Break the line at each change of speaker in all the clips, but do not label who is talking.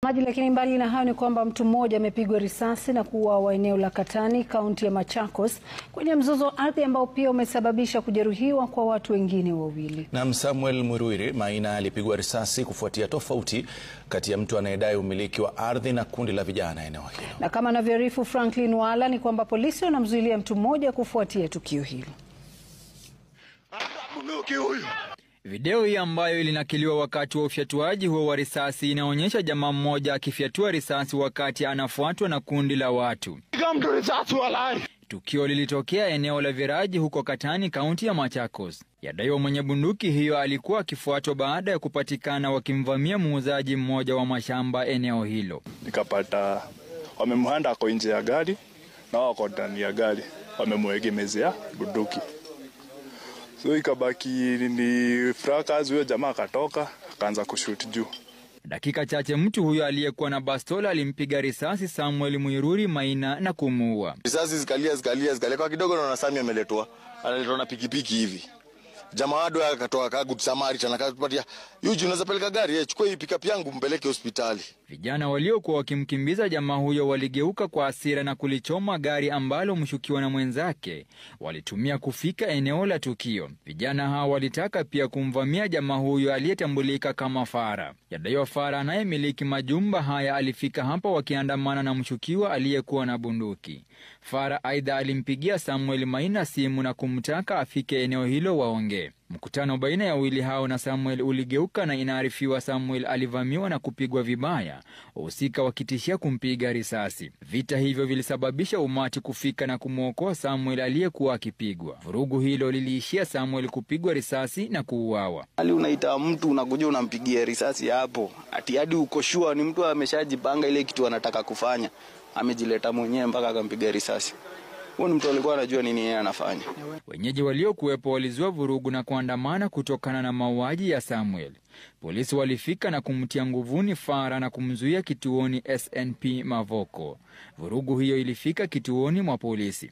Maji. Lakini mbali na hayo ni kwamba mtu mmoja amepigwa risasi na kuuawa eneo la Katani, kaunti ya Machakos, kwenye mzozo wa ardhi ambao pia umesababisha kujeruhiwa kwa watu wengine wawili.
Na Samuel Muiruri Maina alipigwa risasi kufuatia tofauti kati ya mtu anayedai umiliki wa ardhi na kundi la vijana eneo hilo.
Na kama anavyoarifu Franklin Wala ni kwamba polisi wanamzuilia mtu mmoja kufuatia tukio hilo.
Video hii ambayo ilinakiliwa wakati wa ufyatuaji huo wa risasi inaonyesha jamaa mmoja akifyatua risasi wakati anafuatwa na kundi la watu. Tukio lilitokea eneo la Viraji huko Katani, kaunti ya Machakos. Yadaiwa mwenye bunduki hiyo alikuwa akifuatwa baada ya kupatikana wakimvamia muuzaji mmoja wa mashamba eneo hilo.
Nikapata wamemhanda ako nje ya gari na wako ndani ya gari wamemwegemezea bunduki. So ikabaki ni fracas, huyo jamaa akatoka akaanza kushoot juu.
Dakika chache mtu huyo aliyekuwa na bastola alimpiga risasi Samuel Muiruri Maina na kumuua.
Risasi zikalia kwa kidogo, naona Sami ameletwa, analetwa na pikipiki hivi. Jamaa wado akatoa ka good Samaritan akatupatia, "Yuji, unaweza peleka gari, chukua hii pickup yangu mpeleke hospitali."
Vijana waliokuwa wakimkimbiza jamaa huyo waligeuka kwa hasira na kulichoma gari ambalo mshukiwa na mwenzake walitumia kufika eneo la tukio. Vijana hao walitaka pia kumvamia jamaa huyo aliyetambulika kama Fara. Yadaiwa Fara anayemiliki majumba haya alifika hapa wakiandamana na mshukiwa aliyekuwa na bunduki. Fara aidha alimpigia Samuel Maina simu na kumtaka afike eneo hilo waongee. Mkutano baina ya wawili hao na Samuel uligeuka na inaarifiwa Samuel alivamiwa na kupigwa vibaya, wahusika wakitishia kumpiga risasi. Vita hivyo vilisababisha umati kufika na kumwokoa Samuel aliyekuwa akipigwa. Vurugu hilo liliishia Samuel kupigwa risasi na kuuawa.
Hali unaita mtu unakuja unampigia risasi hapo, ati hadi uko sure ni mtu ameshajipanga ile kitu anataka kufanya, amejileta mwenyewe mpaka akampiga risasi. Huyu mtu alikuwa anajua nini yeye anafanya.
Wenyeji waliokuwepo walizua vurugu na kuandamana kutokana na mauaji ya Samuel. Polisi walifika na kumtia nguvuni Fara na kumzuia kituoni SNP Mavoko. Vurugu hiyo ilifika kituoni mwa polisi.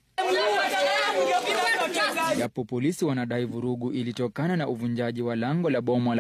Japo polisi wanadai vurugu ilitokana na uvunjaji wa lango la boma la